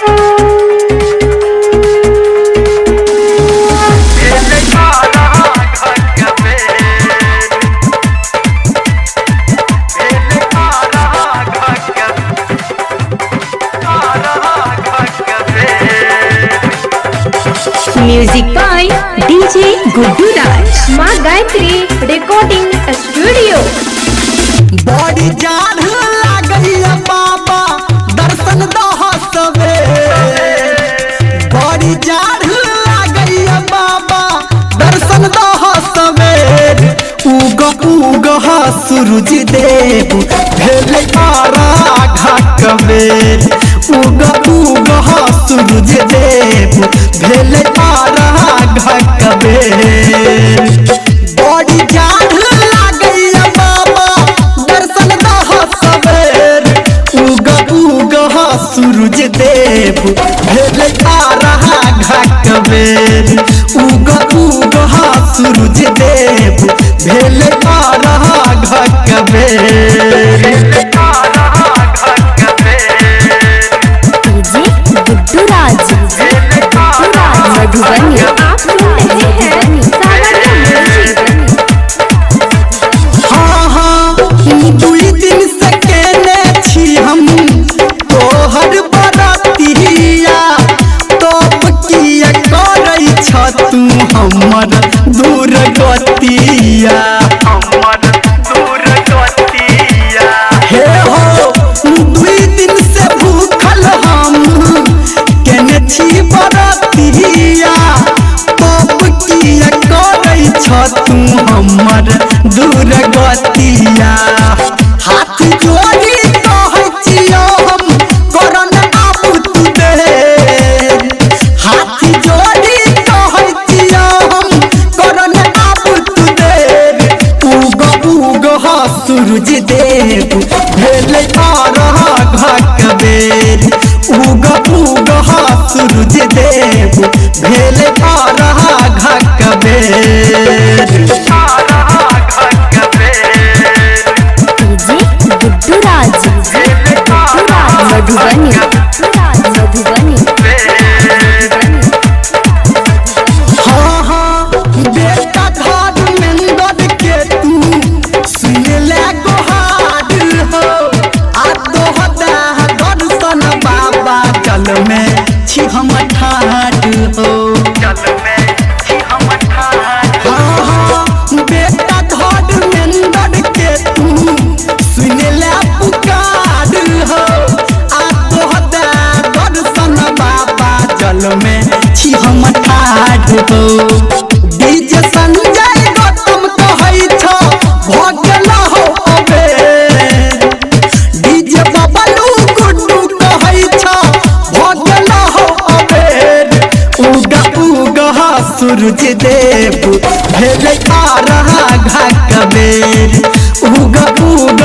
Music by DJ Guddu Raj. Maa Gayatri recording studio. बड़ी जान लागैया बाबा दर्शन दह सवेर। बड़ी जान लागैया बाबा दर्शन दह सवेर। उग उग सूरज देव भेल आराघा कबेर। उग उग सूरज देव भेल आराघा कबेर। बड़ी जान लागैया बाबा दर्शन दह सवेर। उग उग सूरज देव भेल आराघा कबेर। उग उग सूरज देव भेल आराघा कबेर। डीजे गुड्डू राज मधुबनी। आप सुन रहे हैं सावरिया म्यूजिक। हाँ हाँ दुई दिन से केने छी हम तोहर बरतिया। तब किया करै छ तू हमर दूर गतिया। हे हो दुई दिन से भूखल हम केने छी बरतिया। तब किया करै छ तू हमर दूर गतिया। हाथ जोड़ी कहै छियौ हम करन आबू तू देर। हाथ जोड़ी कहै छियौ हम करन आबू तू देर। उग उग सूरज देव भेल आराघा कबेर। उग उग सूरज देव भेल आराघा कबेर। डीजे गुड्डू राज मधुबनी। मधुबनी। हाँ हाँ बेटा धर्मेंद्र के तू सुन ले गोहार हो। आ तोहरा दर्शन बाबा जल में छी हम ठाढ़ हो। हाँ हाँ बेटा धर्मेंद्र के तू सुन ले पुकार हो। आ तोहरा दर्शन बाबा जल में छी हम ठाढ़ हो। डीजे संजय गौतम कहै छ भऽ गेल हो अबेर। डीजे बबलू गुड्डू कहै छ भऽ गेल हो अबेर। उग उग सूरज देव भेल आराघा कबेर। उग उग